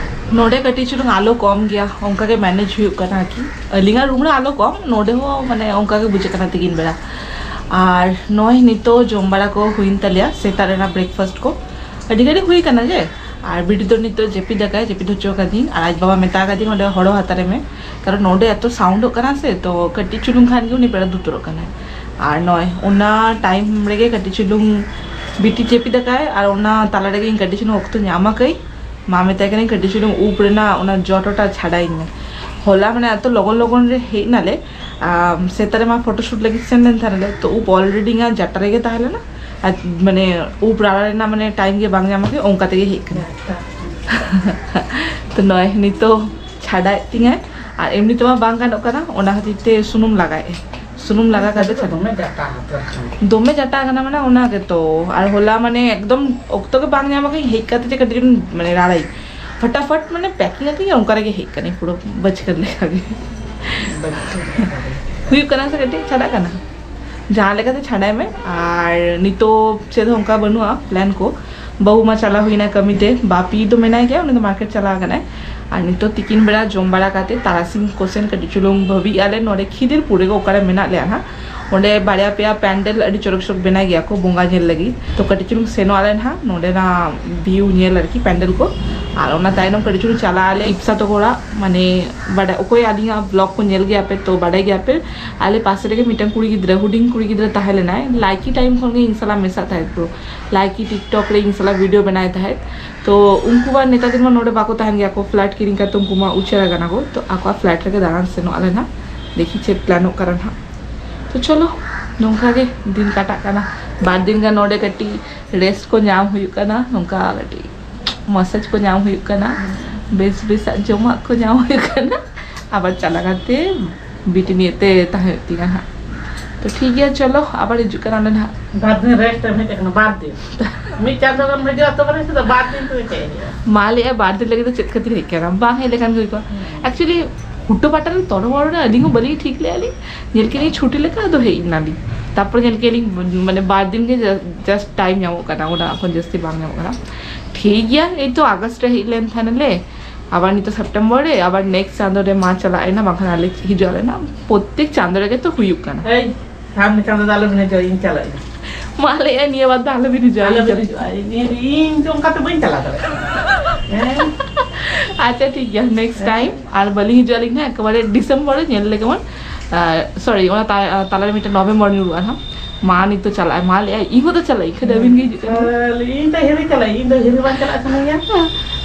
ᱱᱚᱰᱮ ᱠᱟᱹᱴᱤᱡ ᱪᱩᱞᱩᱝ ᱟᱞᱚ ᱠᱚᱢ ᱜᱮᱭᱟ, ᱚᱱᱠᱟ ᱜᱮ ᱢᱮᱱᱮᱡᱽ ᱦᱩᱭᱩᱜ ᱠᱟᱱᱟ ᱟᱨᱠᱤ᱾ ᱟᱹᱞᱤᱧᱟᱜ ᱨᱩᱢ ᱨᱮ ᱟᱞᱚ ᱠᱚᱢ, ᱱᱚᱰᱮ ᱦᱚᱸ ᱢᱟᱱᱮ ᱚᱱᱠᱟ ᱜᱮ ᱵᱩᱡᱷᱟᱹᱜ ᱠᱟᱱᱟ ᱛᱤᱠᱤᱱ ᱵᱮᱲᱟ᱾ ᱟᱨ ᱱᱚᱜᱼᱚᱭ ᱱᱤᱛᱚᱜ ᱡᱚᱢ ᱵᱟᱲᱟ ᱠᱚ ᱦᱩᱭᱮᱱ ᱛᱟᱞᱮᱭᱟ, ᱥᱮᱛᱟᱜ ᱨᱮᱱᱟᱜ ᱵᱨᱮᱠᱯᱷᱟᱥᱴ ᱠᱚ᱾ ᱟᱹᱰᱤ ᱜᱷᱟᱹᱲᱤᱡ ᱦᱩᱭ ᱠᱟᱱᱟ ᱡᱮ, ᱟᱨ ᱵᱤᱴᱤ ᱫᱚ ᱱᱤᱛᱚᱜ ᱡᱟᱹᱯᱤᱫ ᱟᱠᱟᱭ, ᱡᱟᱹᱯᱤᱫ ᱦᱚᱪᱚ ᱠᱟᱫᱤᱧ᱾ ᱟᱨ ᱟᱡ ᱵᱟᱵᱟ ᱢᱮᱛᱟ ᱠᱟᱫᱤᱧ ᱚᱸᱰᱮ ᱦᱚᱲᱚ ᱦᱟᱛᱟᱲ ᱮ ᱢᱮ, ᱠᱟᱨᱚᱱ ᱱᱚᱰᱮ ᱮᱛᱚ ᱥᱟᱣᱩᱱᱰᱚᱜ ᱠᱟᱱᱟ ᱥᱮ, ᱛᱚ ᱠᱟᱹᱴᱤᱡ ᱪᱩᱞᱩᱝ ᱠᱷᱟᱱ ᱜᱮ ᱩᱱᱤ ᱵᱮᱲᱟ ᱫᱩᱛᱩᱨᱚᱜ ᱠᱟᱱᱟᱭ᱾ ᱟᱨ ᱱᱚᱜᱼᱚᱭ ᱚᱱᱟ ᱴᱟᱭᱤᱢ ᱨᱮᱜᱮ ᱠᱟᱹᱴᱤᱡ ᱪᱩᱞᱩᱝ ᱵᱤᱴᱤ ᱡᱟᱹᱯᱤᱫ ᱟᱠᱟᱭ, ᱟᱨ ᱚᱱᱟ ᱛᱟᱞᱟ ᱨᱮᱜᱮ ᱤᱧ ᱠᱟᱹᱴᱤᱡ ᱪᱩᱞᱩᱝ ᱚᱠᱛᱚ ᱧᱟᱢ ᱟᱠᱟᱹᱧ᱾ ᱢᱟ ᱢᱮᱛᱟᱭ ᱠᱟᱹᱱᱟᱹᱧ ᱠᱟᱹᱴᱤᱡ ᱪᱩᱞᱩᱝ ᱩᱵ ᱨᱮᱱᱟᱜ ᱚᱱᱟ ᱡᱚᱴᱚᱴᱟ ᱪᱷᱟᱰᱟᱭᱤᱧ ᱢᱮ᱾ ᱦᱚᱞᱟ ᱢᱟᱱᱮ ᱮᱛᱚ ᱞᱚᱜᱚᱱ ᱞᱚᱜᱚᱱ ᱨᱮ ᱦᱮᱡ ᱱᱟᱞᱮ, ᱟᱢ, ᱥᱮᱛᱟᱜ ᱨᱮᱢᱟ ᱯᱷᱳᱴᱳ ᱥᱩᱴ ᱞᱟᱹᱜᱤᱫ ᱥᱮᱱ ᱞᱮᱱ ᱛᱟᱦᱮᱱᱟᱞᱮ, ᱛᱚ ᱩᱵ ᱚᱞᱨᱮᱰᱤ ᱤᱧᱟᱹᱜ ᱡᱟᱴᱟ ᱨᱮᱜᱮ ᱛᱟᱦᱮᱸ ᱞᱮᱱᱟ᱾ ᱟᱨ ᱢᱟᱱᱮ ᱩᱵ ᱨᱟᱲᱟ ᱨᱮᱱᱟᱜ ᱢᱟᱱᱮ ᱴᱟᱭᱤᱢ ᱜᱮ ᱵᱟᱝ ᱧᱟᱢ ᱟᱠᱟᱫᱟᱹᱧ, ᱚᱱᱠᱟ ᱛᱮᱜᱮ ᱦᱮᱡ ᱠᱟᱱᱟ᱾ ᱛᱚ ᱱᱚᱜᱼᱚᱭ ᱱᱤᱛᱚᱜ ᱪᱷᱟᱰᱟᱭᱮᱫ ᱛᱤᱧᱟᱹᱭ, ᱟᱨ ᱮᱢᱱᱤ ᱛᱮᱢᱟ ᱵᱟᱝ ᱜᱟᱱᱚᱜ ᱠᱟᱱᱟ, ᱚᱱᱟ ᱠᱷᱟᱹᱛᱤᱨ ᱛᱮ ᱥᱩᱱᱩᱢ ᱞᱟᱜᱟᱭᱮᱫ᱾ ᱥᱩᱱᱩᱢ ᱞᱟᱜᱟ ᱠᱟᱛᱮ ᱫᱚᱢᱮ ᱡᱟᱴᱟ ᱩᱛᱟᱹᱨ ᱠᱟᱱᱟ᱾ ᱫᱚᱢᱮ ᱡᱟᱴᱟ ᱠᱟᱱᱟ ᱢᱟᱱᱮ ᱚᱱᱟ ᱜᱮᱛᱚ᱾ ᱟᱨ ᱦᱚᱞᱟ ᱢᱟᱱᱮ ᱮᱠᱫᱚᱢ ᱚᱠᱛᱚ ᱜᱮ ᱵᱟᱝ ᱧᱟᱢ ᱟᱠᱟᱫᱟᱹᱧ, ᱦᱮᱡ ᱠᱟᱛᱮ ᱡᱮ ᱠᱟᱹᱴᱤᱡ ᱪᱩᱞᱩᱝ ᱢᱟᱱᱮ ᱨᱟᱲᱟᱭ, ᱯᱷᱟᱴᱟᱯᱷᱟᱴ ᱢᱟᱱᱮ ᱯᱮᱠᱤᱝ ᱟᱛᱮ ᱜᱮ ᱚᱱᱠᱟ ᱨᱮᱜᱮ ᱦᱮᱡ ᱠᱟᱹᱱᱟᱹᱧ, ᱯᱩᱨᱟᱹ ᱵᱟᱹᱪᱠᱟᱹ ᱞᱮᱠᱟ ᱜᱮ᱾ ᱦᱩᱭᱩᱜ ᱠᱟᱱᱟ ᱥᱮ ᱠᱟᱹᱴᱤᱡ ᱪᱷᱟᱰᱟᱜ ᱠᱟᱱᱟ? ᱡᱟᱦᱟᱸ ᱞᱮᱠᱟᱛᱮ ᱪᱷᱟᱰᱟᱭ ᱢᱮ᱾ ᱟᱨ ᱱᱤᱛᱚᱜ ᱪᱮᱫ ᱦᱚᱸ ᱚᱱᱠᱟ ᱵᱟᱹᱱᱩᱜᱼᱟ ᱯᱞᱮᱱ ᱠᱚ᱾ ᱵᱟᱹᱦᱩ ᱢᱟ ᱪᱟᱞᱟᱣ ᱦᱩᱭᱱᱟ ᱠᱟᱹᱢᱤ ᱛᱮ, ᱵᱟᱯᱤ ᱫᱚ ᱢᱮᱱᱟᱭ ᱜᱮᱭᱟ, ᱩᱱᱤ ᱫᱚ ᱢᱟᱨᱠᱮᱴ ᱪᱟᱞᱟᱣ ᱟᱠᱟᱱᱟᱭ᱾ ᱟᱨ ᱱᱤᱛᱚᱜ ᱛᱤᱠᱤᱱ ᱵᱮᱲᱟ ᱡᱚᱢ ᱵᱟᱲᱟ ᱠᱟᱛᱮ ᱛᱟᱨᱟᱥᱤᱧ ᱠᱚᱥᱮᱱ ᱠᱟᱹᱴᱤᱡ ᱪᱩᱞᱩᱝ ᱵᱷᱟᱹᱵᱤᱜ ᱟᱞᱮ ᱱᱚᱰᱮ ᱠᱷᱤᱫᱤᱨᱯᱩᱨ ᱨᱮᱜᱮ ᱚᱠᱟᱨᱮ ᱢᱮᱱᱟᱜ ᱞᱮᱭᱟ ᱱᱟᱦᱟᱜ᱾ ᱚᱸᱰᱮ ᱵᱟᱨᱭᱟ ᱯᱮᱭᱟ ᱯᱮᱱᱰᱮᱞ ᱟᱹᱰᱤ ᱪᱚᱨᱚᱠ ᱪᱚᱨᱚᱠ ᱵᱮᱱᱟᱣ ᱜᱮᱭᱟ ᱠᱚ ᱵᱚᱸᱜᱟ ᱧᱮᱞ ᱞᱟᱹᱜᱤᱫ᱾ ᱛᱚ ᱠᱟᱹᱴᱤᱡ ᱪᱩᱞᱩᱝ ᱥᱮᱱᱚᱜ ᱟᱞᱮ ᱱᱟᱦᱟᱜ ᱱᱚᱸᱰᱮᱱᱟᱜ ᱵᱷᱤᱭᱩ ᱧᱮᱞ ᱟᱨᱠᱤ, ᱯᱮᱱᱰᱮᱞ ᱠᱚ᱾ ᱟᱨ ᱚᱱᱟ ᱛᱟᱭᱱᱚᱢ ᱠᱟᱹᱴᱤᱡ ᱪᱩᱞᱩᱝ ᱪᱟᱞᱟᱜ ᱟᱞᱮ ᱤᱯᱥᱟ ᱛᱟᱠᱚ ᱚᱲᱟᱜ, ᱢᱟᱱᱮ ᱵᱟᱰᱟᱭ ᱚᱠᱚᱭ ᱟᱹᱞᱤᱧᱟᱜ ᱵᱞᱚᱜ ᱠᱚ ᱧᱮᱞ ᱜᱮᱭᱟ ᱯᱮ ᱛᱚ ᱵᱟᱰᱟᱭ ᱜᱮᱭᱟ ᱯᱮ᱾ ᱟᱞᱮ ᱯᱟᱥᱮ ᱨᱮᱜᱮ ᱢᱤᱫᱴᱟᱝ ᱠᱩᱲᱤ ᱜᱤᱫᱽᱨᱟᱹ, ᱦᱩᱰᱤᱧ ᱠᱩᱲᱤ ᱜᱤᱫᱽᱨᱟᱹ ᱛᱟᱦᱮᱸ ᱞᱮᱱᱟᱭ, ᱞᱟᱭᱠᱤ ᱴᱟᱭᱤᱢ ᱠᱷᱚᱱ ᱜᱮ ᱤᱧ ᱥᱟᱞᱟᱜ ᱢᱮᱥᱟᱜ ᱛᱟᱦᱮᱸᱫ ᱯᱩᱨᱟᱹ᱾ ᱞᱟᱭᱠᱤ ᱴᱤᱠᱴᱚᱠ ᱨᱮ ᱤᱧ ᱥᱟᱞᱟᱜ ᱵᱷᱤᱰᱤᱭᱳ ᱵᱮᱱᱟᱣ ᱛᱟᱦᱮᱸᱫ᱾ ᱛᱚ ᱩᱱᱠᱩ ᱢᱟ ᱱᱮᱛᱟᱨ ᱫᱤᱱ ᱢᱟ ᱱᱚᱰᱮ ᱵᱟᱠᱚ ᱛᱟᱦᱮᱱ ᱜᱮᱭᱟ ᱠᱚ, ᱯᱷᱞᱮᱴ ᱠᱤᱨᱤᱧ ᱠᱟᱛᱮ ᱩᱱᱠᱩ ᱢᱟ ᱩᱪᱟᱹᱲ ᱟᱠᱟᱱᱟ ᱠᱚ᱾ ᱛᱚ ᱟᱠᱚᱣᱟᱜ ᱯᱷᱞᱮᱴ ᱨᱮᱜᱮ ᱫᱟᱬᱟᱱ ᱥᱮᱱᱚᱜ ᱟᱞᱮ ᱱᱟᱦᱟᱜ, ᱫᱮᱠᱷᱤ ᱪᱮᱫ ᱯᱞᱮᱱᱚᱜ ᱠᱟᱱᱟ ᱱᱟᱦᱟᱜ᱾ ᱛᱚ ᱪᱚᱞᱚ, ᱱᱚᱝᱠᱟ ᱜᱮ ᱫᱤᱱ ᱠᱟᱴᱟᱜ ᱠᱟᱱᱟ᱾ ᱵᱟᱨ ᱫᱤᱱ ᱜᱟᱱ ᱱᱚᱰᱮ ᱠᱟᱹᱴᱤᱡ ᱨᱮᱥᱴ ᱠᱚ ᱧᱟᱢ ᱦᱩᱭᱩᱜ ᱠᱟᱱᱟ, ᱱᱚᱝᱠᱟ ᱠᱟᱹᱴᱤᱡ ᱢᱟᱥᱟᱡᱽ ᱠᱚ ᱧᱟᱢ ᱦᱩᱭᱩᱜ ᱠᱟᱱᱟ, ᱵᱮᱥ ᱵᱮᱥᱟᱜ ᱡᱚᱢᱟᱜ ᱠᱚ ᱧᱟᱢ ᱦᱩᱭᱩᱜ ᱠᱟᱱᱟ, ᱟᱵᱟᱨ ᱪᱟᱞᱟᱣ ᱠᱟᱛᱮ ᱵᱤᱴᱤ ᱱᱤᱭᱮ ᱛᱮ ᱛᱟᱦᱮᱸ ᱦᱩᱭᱩᱜ ᱛᱤᱧᱟ ᱦᱟᱸᱜ᱾ ᱛᱚ ᱴᱷᱤᱠ ᱜᱮᱭᱟ, ᱪᱚᱞᱚ ᱟᱵᱟᱨ ᱦᱤᱡᱩᱜ ᱠᱟᱱᱟ ᱚᱸᱰᱮ ᱱᱟᱦᱟᱜ᱾ ᱵᱟᱨ ᱫᱤᱱ ᱨᱮᱥᱴ ᱮᱢ ᱦᱮᱡ ᱟᱠᱟᱱᱟ, ᱵᱟᱨ ᱫᱤᱱ᱾ ᱢᱤᱫ ᱪᱟᱸᱫᱚ ᱜᱟᱱ ᱦᱤᱡᱩᱜᱼᱟ, ᱛᱚᱵᱮ ᱨᱮ ᱥᱩᱫᱷᱩ ᱵᱟᱨ ᱫᱤᱱ ᱛᱮ ᱪᱮᱫ ᱦᱩᱭᱩᱜᱼᱟ? ᱢᱟ ᱞᱟᱹᱭᱮᱫᱼᱟ ᱵᱟᱨ ᱫᱤᱱ ᱞᱟᱹᱜᱤᱫ ᱫᱚ ᱪᱮᱫ ᱠᱷᱟᱹᱛᱤᱨ ᱦᱮᱡ ᱠᱟᱱᱟ, ᱵᱟᱝ ᱦᱮᱡ ᱞᱮᱠᱷᱟᱱ ᱜᱮ ᱦᱩᱭ ᱠᱚᱜᱼᱟ᱾ ᱦᱩᱸ᱾ Actually ᱦᱩᱴᱟᱹ ᱯᱟᱴᱟ ᱨᱮ ᱛᱚᱨᱚ ᱵᱚᱨᱚ ᱨᱮ ᱟᱹᱞᱤᱧ ᱦᱚᱸ ᱵᱟᱹᱞᱤᱧ ᱴᱷᱤᱠ ᱞᱮᱜᱼᱟ ᱞᱤᱧ, ᱧᱮᱞ ᱠᱮᱫ ᱞᱤᱧ ᱪᱷᱩᱴᱤ ᱞᱮᱠᱟ, ᱟᱫᱚ ᱦᱮᱡ ᱮᱱᱟᱞᱤᱧ᱾ ᱛᱟᱨᱯᱚᱨ ᱧᱮᱞ ᱠᱮᱫ ᱞᱤᱧ ᱢᱟᱱᱮ ᱵᱟᱨ ᱫᱤᱱ ᱜᱮ just time ᱧᱟᱢᱚᱜ ᱠᱟᱱᱟ, ᱚᱱᱟ ᱠᱷᱚᱱ ᱡᱟᱹᱥᱛᱤ ᱵᱟᱝ ᱧᱟᱢᱚᱜ ᱠᱟᱱᱟ᱾ ᱴᱷᱤᱠ ᱜᱮᱭᱟ, ᱮᱭ ᱛᱚ ᱟᱜᱚᱥᱴ ᱨᱮ ᱦᱮᱡ ᱞᱮᱱ ᱛᱟᱦᱮᱱᱟᱞᱮ, ᱟᱵᱟᱨ ᱱᱤᱛᱚᱜ ᱥᱮᱯᱴᱮᱢᱵᱚᱨ ᱨᱮ, ᱟᱵᱟᱨ ᱱᱮᱠᱥᱴ ᱪᱟᱸᱫᱳ ᱨᱮ ᱢᱟ ᱪᱟᱞᱟᱜ ᱟᱭ ᱱᱟ, ᱵᱟᱝᱠᱷᱟᱱ ᱟᱞᱮ ᱦᱤᱡᱩᱜ ᱟᱞᱮ ᱱᱟ, ᱯᱨᱚᱛᱛᱮᱠ ᱪᱟᱸᱫᱳ ᱨᱮᱜᱮ ᱛᱚ ᱦᱩᱭᱩᱜ ᱠᱟᱱᱟ᱾ ᱮᱭ, ᱥᱟᱢᱱᱮ ᱪᱟᱸᱫᱳ ᱫᱚ ᱟᱞᱚᱵᱤᱱ ᱦᱤᱡᱩᱜᱼᱟ, ᱤᱧ ᱪᱟᱞᱟᱜ ᱟᱹᱧ᱾ ᱢᱟ ᱞᱟᱹᱭᱮᱫᱼᱟ ᱱᱤᱭᱟᱹ ᱵᱟᱨ ᱫᱚ ᱟᱞᱚᱵᱤᱱ ᱦᱤᱡᱩᱜᱼᱟ, ᱤᱧ ᱟᱞᱚᱵᱤᱱ ᱪᱟᱞᱟᱜ ᱦᱤᱡᱩᱜᱼᱟ, ᱤᱧ, ᱤᱧ ᱫᱚ ᱚᱱᱠᱟ ᱛᱮ ᱵᱟᱹᱧ ᱪᱟᱞᱟᱣ ᱫᱟᱲᱮᱭᱟᱜᱼᱟ᱾ ᱦᱮᱸ? ᱟᱪᱪᱷᱟ ᱴᱷᱤᱠ ᱜᱮᱭᱟ, ᱱᱮᱠᱥᱴ ᱴᱟᱭᱤᱢ ᱟᱨ ᱵᱟᱹᱞᱤᱧ ᱦᱤᱡᱩᱜ ᱟᱹᱞᱤᱧ ᱱᱟᱦᱟᱜ, ᱮᱠᱮᱵᱟᱨᱮ ᱰᱤᱥᱮᱢᱵᱚᱨ ᱨᱮ ᱧᱮᱞ ᱞᱮᱜᱮ ᱵᱚᱱ᱾ ᱥᱚᱨᱤ, ᱚᱱᱟ ᱛᱟ-, ᱛᱟᱞᱟᱨᱮ ᱢᱤᱫᱴᱮᱱ ᱱᱚᱵᱷᱮᱢᱵᱚᱨ ᱧᱩᱨᱩᱜᱼᱟ ᱱᱟᱦᱟᱜ᱾ ᱢᱟ ᱱᱤᱛᱚᱜ ᱪᱟᱞᱟᱜᱼᱟᱭ, ᱢᱟ ᱞᱟᱹᱭᱮᱫᱼᱟᱭ ᱤᱧ ᱦᱚᱸ ᱫᱚ ᱪᱟᱞᱟᱜ ᱟᱹᱧ, ᱠᱷᱟᱹᱞᱤ ᱟᱹᱵᱤᱱ ᱜᱮ ᱦᱤᱡᱩᱜ ᱠᱟᱱᱟ᱾ ᱠᱷᱟᱹᱞᱤ ᱤᱧ ᱫᱚ ᱦᱤᱨᱤ ᱪᱟᱞᱟᱜ ᱟᱹᱧ, ᱤᱧ ᱫᱚ ᱦᱤᱨᱤ ᱵᱟᱝ ᱪᱟᱞᱟᱜ ᱥᱟᱱᱟᱧᱟ᱾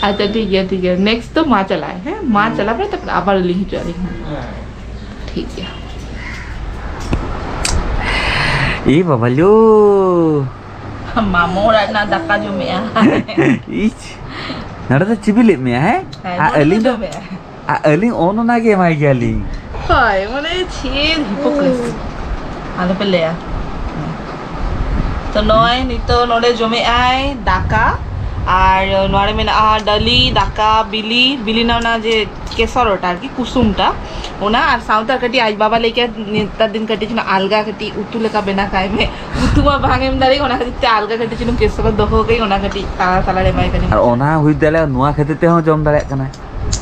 ᱟᱪᱪᱷᱟ ᱴᱷᱤᱠ ᱜᱮᱭᱟ, ᱴᱷᱤᱠ ᱜᱮᱭᱟ, ᱱᱮᱠᱥᱴ ᱫᱚ ᱢᱟ ᱪᱟᱞᱟᱜ ᱟᱭ, ᱦᱮᱸ, ᱢᱟ ᱪᱟᱞᱟᱣ ᱯᱚᱨᱮ ᱛᱟᱨᱯᱚᱨᱮ ᱟᱵᱟᱨ ᱟᱹᱞᱤᱧ ᱦᱤᱡᱩᱜ ᱟᱹᱞᱤᱧ ᱦᱟᱸᱜ᱾ ᱦᱮᱸ᱾ ᱴᱷᱤᱠ ᱜᱮᱭᱟ᱾ ᱮ ᱵᱟᱵᱟ ᱞᱳ᱾ ᱢᱟᱢᱚ ᱚᱲᱟᱜ ᱨᱮᱱᱟᱜ ᱫᱟᱠᱟ ᱡᱚᱢᱮᱜᱼᱟ᱾ ᱤᱪ, ᱱᱚᱰᱮ ᱫᱚ ᱪᱤᱵᱤᱞᱮᱫ ᱢᱮᱭᱟ, ᱦᱮᱸ? ᱦᱮᱸ, ᱟᱨ ᱱᱚᱰᱮ ᱫᱚ ᱟᱹᱞᱤᱧ ᱫᱚ, ᱡᱚᱢᱮᱜᱼᱟ᱾ ᱟᱨ ᱟᱹᱞᱤᱧ ᱚᱱ ᱚᱱᱟ ᱜᱮ ᱮᱢᱟᱭ ᱜᱮᱭᱟᱞᱤᱧ᱾ ᱦᱳᱭ, ᱢᱟᱱᱮ ᱪᱮᱫ ᱦᱤᱯᱳᱠᱨᱮᱥᱤ᱾ ᱟᱞᱚᱯᱮ ᱞᱟᱹᱭᱟ᱾ ᱛᱚ ᱱᱚᱜᱼᱚᱭ ᱱᱤᱛᱚᱜ ᱱᱚᱰᱮ ᱡᱚᱢᱮᱜᱼᱟᱭ ᱫᱟᱠᱟ, ᱟᱨ ᱱᱚᱣᱟ ᱨᱮ ᱢᱮᱱᱟᱜᱼᱟ ᱰᱟᱹᱞᱤ, ᱫᱟᱠᱟ, ᱵᱤᱞᱤ, ᱵᱤᱞᱤ ᱨᱮᱱᱟᱜ ᱚᱱᱟ ᱡᱮ ᱠᱮᱥᱚᱨ ᱚᱴᱟ ᱟᱨᱠᱤ, ᱠᱩᱥᱩᱢ ᱴᱟ, ᱚᱱᱟ, ᱟᱨ ᱥᱟᱶᱛᱮ ᱟᱨ ᱠᱟᱹᱴᱤᱡ ᱟᱡ ᱵᱟᱵᱟ ᱞᱟᱹᱭ ᱠᱮᱫ ᱱᱮᱛᱟᱨ ᱫᱤᱱ ᱠᱟᱹᱴᱤᱡ ᱪᱩᱞᱩᱝ ᱟᱞᱜᱟ ᱠᱟᱹᱴᱤᱡ ᱩᱛᱩ ᱞᱮᱠᱟ ᱵᱮᱱᱟᱣ ᱠᱟᱭ ᱢᱮ᱾ ᱩᱛᱩ ᱢᱟ ᱵᱟᱝ ᱮᱢ ᱫᱟᱲᱮᱭᱟᱜ, ᱚᱱᱟ ᱠᱷᱟᱹᱛᱤᱨ ᱛᱮ ᱟᱞᱜᱟ ᱠᱟᱹᱴᱤᱡ ᱪᱩᱞᱩᱝ ᱠᱮᱥᱚᱨ ᱫᱚᱦᱚ ᱠᱟᱹᱧ, ᱚᱱᱟ ᱠᱟᱹᱴᱤᱡ ᱛᱟᱞᱟ ᱛᱟᱞᱟ ᱨᱮ ᱮᱢᱟᱭ ᱠᱟᱹᱱᱟᱹᱧ᱾ ᱟᱨ ᱚᱱᱟ ᱦᱩᱭ ᱫᱟᱲᱮᱭᱟᱜᱼᱟ, ᱱᱚᱣᱟ ᱠᱷᱟᱹᱛᱤᱨ ᱛᱮᱦᱚᱸ ᱡᱚᱢ ᱫᱟᱲᱮᱭᱟᱜ ᱠᱟᱱᱟᱭ᱾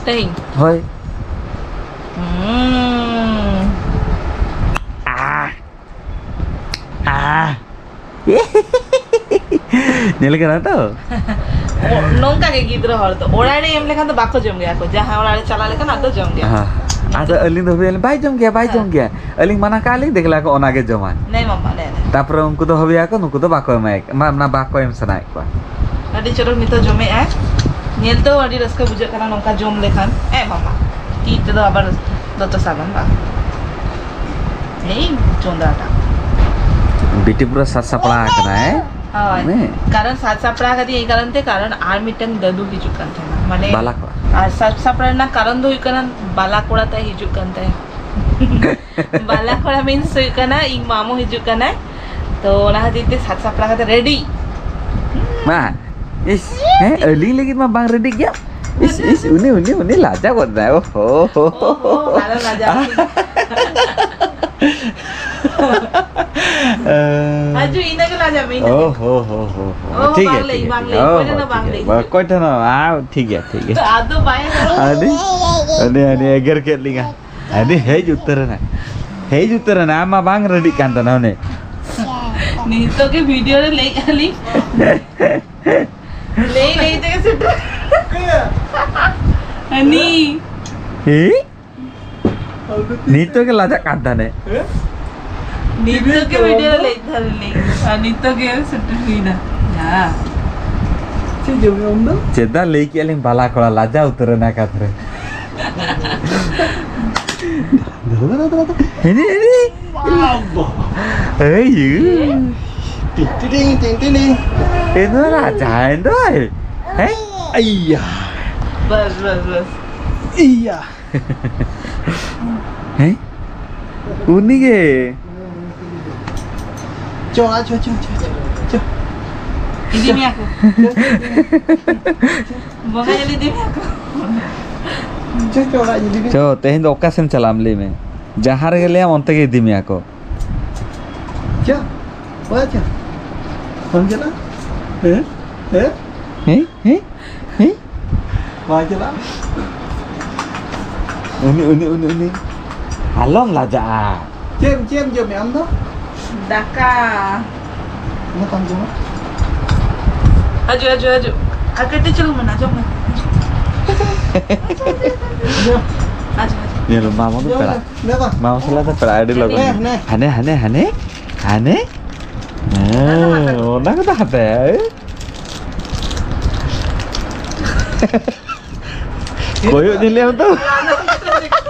ᱛᱮᱦᱮᱧ? ᱦᱳᱭ᱾ ᱦᱩᱸ᱾ ᱟᱦ᱾ ᱟᱦ᱾ ᱧᱮᱞ ᱠᱟᱱᱟ ᱛᱚ? ᱚ, ᱱᱚᱝᱠᱟ ᱜᱮ ᱜᱤᱫᱽᱨᱟᱹ ᱦᱚᱲ ᱫᱚ᱾ ᱚᱲᱟᱜ ᱨᱮ ᱮᱢ ᱞᱮᱠᱷᱟᱱ ᱫᱚ ᱵᱟᱠᱚ ᱡᱚᱢ ᱜᱮᱭᱟ ᱠᱚ᱾ ᱡᱟᱦᱟᱸᱭ ᱚᱲᱟᱜ ᱨᱮ ᱪᱟᱞᱟᱣ ᱞᱮᱠᱷᱟᱱ ᱟᱫᱚ ᱡᱚᱢ ᱜᱮᱭᱟ᱾ ᱦᱮᱸ᱾ ᱟᱫᱚ ᱟᱹᱞᱤᱧ ᱫᱚ ᱵᱷᱟᱹᱵᱤᱭᱟᱞᱤᱧ, "ᱵᱟᱭ ᱡᱚᱢ ᱜᱮᱭᱟ, ᱵᱟᱭ ᱦᱮᱸ᱾ ᱡᱚᱢ ᱜᱮᱭᱟ᱾" ᱟᱹᱞᱤᱧ ᱢᱟᱱᱟ ᱠᱟᱜᱼᱟ ᱞᱤᱧ, ᱫᱮᱠᱷᱞᱟ ᱠᱚ ᱚᱱᱟ ᱜᱮ ᱡᱚᱢᱟᱭ᱾ ᱱᱮ ᱢᱟᱢᱟ, ᱱᱮ, ᱱᱮ᱾ ᱛᱟᱯᱚᱨᱮ ᱩᱱᱠᱩ ᱫᱚ ᱵᱷᱟᱹᱵᱤᱭᱟᱠᱚ, ᱱᱩᱠᱩ ᱫᱚ ᱵᱟᱠᱚ ᱮᱢᱟᱭ, ᱢᱟ, ᱢᱟ, ᱵᱟᱠᱚ ᱮᱢ ᱥᱟᱱᱟᱭᱮᱫ ᱠᱚᱣᱟ᱾ ᱟᱹᱰᱤ ᱪᱚᱨᱚᱠ ᱱᱤᱛᱚᱜ ᱡᱚᱢᱮᱜᱼᱟᱭ᱾ ᱧᱮᱞ ᱛᱮᱦᱚᱸ ᱟᱹᱰᱤ ᱨᱟᱹᱥᱠᱟᱹ ᱵᱩᱡᱷᱟᱹᱜ ᱠᱟᱱᱟ ᱱᱚᱝᱠᱟ ᱡᱚᱢ ᱞᱮᱠᱷᱟᱱ᱾ ᱮ ᱢᱟᱢᱟ, ᱛᱤ ᱛᱮᱫᱚ ᱟᱵᱟᱨ ᱫᱚᱛᱚ ᱥᱟᱵᱟᱢ ᱵᱟᱝ? ᱤᱧ ᱪᱚᱸᱫᱟ ᱠᱟᱜ᱾ ᱵᱤᱴᱤ ᱯᱩᱨᱟᱹ ᱥᱟᱡᱽ ᱥᱟᱯᱲᱟᱣ ᱟᱠᱟᱱᱟᱭ᱾ ᱦᱳᱭ᱾ ᱦᱮᱸ᱾ ᱠᱟᱨᱚᱱ ᱥᱟᱡᱽ ᱥᱟᱯᱲᱟᱣ ᱠᱟᱛᱮ ᱮᱭ ᱠᱟᱨᱚᱱ ᱛᱮ, ᱠᱟᱨᱚᱱ ᱟᱨ ᱢᱤᱫᱴᱟᱝ ᱫᱟᱫᱩ ᱦᱤᱡᱩᱜ ᱠᱟᱱ ᱛᱟᱦᱮᱱᱟ, ᱢᱟᱱᱮ ᱵᱟᱞᱟ ᱠᱚᱲᱟ᱾ ᱟᱨ ᱥᱟᱡᱽ ᱥᱟᱯᱲᱟᱣ ᱨᱮᱱᱟᱜ ᱠᱟᱨᱚᱱ ᱫᱚ ᱦᱩᱭᱩᱜ ᱠᱟᱱᱟ ᱵᱟᱞᱟ ᱠᱚᱲᱟ ᱛᱟᱭ ᱦᱤᱡᱩᱜ ᱠᱟᱱ ᱛᱟᱭᱟ᱾ ᱵᱟᱞᱟ ᱠᱚᱲᱟ ᱢᱤᱱᱥ ᱦᱩᱭᱩᱜ ᱠᱟᱱᱟ ᱤᱧ ᱢᱟᱢᱩ ᱦᱤᱡᱩᱜ ᱠᱟᱱᱟᱭ, ᱛᱚ ᱚᱱᱟ ᱠᱷᱟᱹᱛᱤᱨ ᱛᱮ ᱥᱟᱡᱽ ᱥᱟᱯᱲᱟᱣ ᱠᱟᱛᱮ ᱨᱮᱰᱤ᱾ ᱢᱟ, ᱤᱥ, ᱦᱮᱸ, ᱟᱹᱞᱤᱧ ᱞᱟᱹᱜᱤᱫ ᱢᱟ ᱵᱟᱝ ᱨᱮᱰᱤ ᱜᱮᱭᱟ᱾ ᱤᱥ, ᱤᱥ, ᱩᱱᱤ, ᱩᱱᱤ, ᱩᱱᱤ ᱞᱟᱡᱟ ᱜᱚᱫ ᱱᱟᱭ᱾ ᱳᱦᱳ, ᱦᱳ, ᱦᱳ, ᱦᱳ᱾ ᱚᱦᱚ, ᱟᱞᱚ ᱞᱟᱡᱟᱜ ᱢᱮ᱾ ᱦᱤᱡᱩᱜ, ᱤᱱᱟᱹ ᱜᱮ ᱞᱟᱡᱟᱜ ᱢᱮ, ᱤᱱᱟᱹ ᱜᱮ᱾ ᱳᱦᱳ, ᱦᱳ, ᱦᱳ, ᱦᱳ᱾ ᱚᱦᱚ, ᱴᱷᱤᱠ ᱜᱮᱭᱟ, ᱵᱟᱝ ᱞᱟᱹᱭ, ᱴᱷᱤᱠ ᱜᱮᱭᱟ, ᱵᱟᱝ ᱞᱟᱹᱭ, ᱚᱠᱚᱭ ᱚᱠᱚᱭ ᱴᱷᱮᱱ ᱦᱚᱸ ᱵᱟᱝ ᱞᱟᱹᱭ᱾ ᱦᱤᱡᱩᱜ᱾ ᱚᱠᱚᱭ ᱴᱷᱮᱱ ᱦᱚᱸ, ᱟᱣ, ᱴᱷᱤᱠ ᱜᱮᱭᱟ, ᱴᱷᱤᱠ ᱜᱮᱭᱟ᱾ ᱛᱚ, ᱟᱫᱚ ᱵᱟᱭ ᱟᱹᱰᱤ, ᱟᱹᱰᱤ, ᱟᱹᱰᱤ ᱮᱜᱮᱨ ᱠᱮᱫ ᱞᱤᱧᱟ᱾ ᱟᱹᱰᱤ ᱦᱮᱡ ᱩᱛᱟᱹᱨ ᱮᱱᱟ᱾ ᱦᱮᱡ ᱩᱛᱟᱹᱨ ᱮᱱᱟ, ᱟᱢ ᱢᱟ ᱵᱟᱝ ᱨᱮᱰᱤᱜ ᱠᱟᱱ ᱛᱟᱦᱮᱱᱟ ᱚᱱᱮ᱾ ᱱᱤᱛᱚᱜ ᱜᱮ ᱵᱷᱤᱰᱤᱭᱳ ᱨᱮ ᱞᱟᱹᱭᱮᱫᱼᱟ ᱞᱤᱧ᱾ ᱞᱟᱹᱭ ᱞᱟᱹᱭ ᱛᱮᱜᱮ ᱥᱮᱴᱮᱨ᱾ ᱦᱟᱹᱱᱤ᱾ ᱦᱮᱸ? ᱱᱤᱛᱚᱜ ᱜᱮ ᱞᱟᱡᱟᱜ ᱠᱟᱱ ᱛᱟᱦᱮᱱᱮ᱾ ᱱᱤᱛᱚᱜ ᱜᱮ ᱵᱷᱤᱰᱤᱭᱳ ᱨᱮ ᱞᱟᱹᱭᱮᱫ ᱛᱟᱦᱮᱱ ᱞᱤᱧ᱾ ᱟᱨ ᱱᱤᱛᱚᱜ ᱜᱮ ᱥᱮᱴᱮᱨ ᱦᱩᱭᱱᱟ᱾ ᱦᱮᱸ᱾ ᱪᱮᱫ ᱡᱚᱢ ᱮᱫᱟ ᱩᱱ ᱫᱚ? ᱪᱮᱫᱟᱜ ᱞᱟᱹᱭ ᱠᱮᱜᱼᱟ ᱞᱤᱧ ᱵᱟᱞᱟ ᱠᱚᱲᱟ, ᱞᱟᱡᱟᱣ ᱩᱛᱟᱹᱨ ᱮᱱᱟ ᱮᱠᱟᱛᱷᱨᱮ᱾ ᱫᱷᱟᱨᱟ, ᱫᱷᱟᱨᱟ, ᱫᱷᱟᱨᱟ, ᱫᱷᱟᱨᱟ᱾ ᱦᱤᱱᱤ, ᱦᱤᱱᱤ᱾ ᱵᱟᱵᱟ᱾ ᱮᱭ ᱭᱩ᱾ ᱴᱤᱝ, ᱴᱤᱝ, ᱴᱤᱝ, ᱴᱤᱝ, ᱴᱤᱝ᱾ ᱮ ᱱᱚᱣᱟ ᱨᱟᱡᱟ ᱮᱱ ᱫᱚᱭ᱾ ᱦᱮᱸ? ᱟᱭᱟ᱾ ᱵᱟᱥ, ᱵᱟᱥ, ᱵᱟᱥ᱾ ᱤᱭᱟ᱾ ᱦᱮᱸ? ᱩᱱᱤ ᱜᱮ᱾ ᱪᱚ, ᱟᱪᱪᱷᱟ, ᱪᱚ, ᱪᱚ, ᱪᱚ᱾ ᱤᱫᱤ ᱢᱮᱭᱟ ᱠᱚ᱾ ᱵᱚᱸᱜᱟ ᱧᱮᱞ ᱤᱫᱤ ᱢᱮᱭᱟ ᱠᱚ᱾ ᱪᱚ, ᱪᱚ, ᱚᱲᱟᱜ ᱤᱧ ᱤᱫᱤ ᱢᱮᱭᱟ᱾ ᱪᱚ, ᱛᱮᱦᱮᱧ ᱫᱚ ᱚᱠᱟ ᱥᱮᱱ ᱪᱟᱞᱟᱜ ᱮᱢ ᱞᱟᱹᱭ ᱢᱮ? ᱡᱟᱦᱟᱸ ᱨᱮᱜᱮ ᱞᱟᱹᱭᱟᱢ, ᱚᱱᱛᱮ ᱜᱮ ᱤᱫᱤ ᱢᱮᱭᱟ ᱠᱚ᱾ ᱪᱚ, ᱚᱠᱟ ᱪᱚ? ᱵᱟᱢ ᱪᱟᱞᱟᱜᱼᱟ? ᱦᱮᱸ? ᱦᱮᱸ? ᱦᱮᱸ? ᱦᱮᱸ? ᱦᱮᱸ? ᱵᱟᱭ ᱪᱟᱞᱟᱜᱼᱟ? ᱩᱱᱤ, ᱩᱱᱤ, ᱩᱱᱤ, ᱩᱱᱤ᱾ ᱟᱞᱚᱢ ᱞᱟᱡᱟᱜᱼᱟ᱾ ᱪᱮᱫ, ᱪᱮᱫ ᱮᱢ ᱡᱚᱢᱮᱫ ᱟᱢ ᱫᱚ? ᱫᱟᱠᱟ᱾ ᱚᱱᱟ ᱛᱟᱢ ᱡᱚᱢᱟ? ᱦᱤᱡᱩᱜ, ᱦᱤᱡᱩᱜ, ᱦᱤᱡᱩᱜ᱾ ᱟᱨ ᱠᱟᱹᱴᱤᱡ ᱪᱩᱞᱩᱝ ᱢᱮᱱᱟᱜᱼᱟ, ᱡᱚᱢ ᱢᱮ᱾ ᱦᱤᱡᱩᱜ, ᱦᱤᱡᱩᱜ᱾ ᱧᱮᱞ ᱢᱟᱢᱚ ᱫᱚ ᱡᱚᱢ ᱯᱮᱲᱟ᱾ ᱢᱮ, ᱫᱮ ᱵᱟ᱾ ᱢᱟᱢᱚ ᱥᱟᱞᱟᱜ ᱫᱚ ᱯᱮᱲᱟ ᱟᱹᱰᱤ ᱞᱚᱜᱚᱱ᱾ ᱦᱮᱸ, ᱦᱮᱸ᱾ ᱦᱟᱱᱮ, ᱦᱟᱱᱮ, ᱦᱟᱱᱮ, ᱦᱟᱱᱮ᱾ ᱦᱮᱸ, ᱚᱱᱟ ᱠᱚᱫᱚ ᱦᱟᱯᱮ᱾ ᱠᱚᱭᱚᱜ ᱧᱮᱞᱮᱭᱟᱢ ᱛᱚ᱾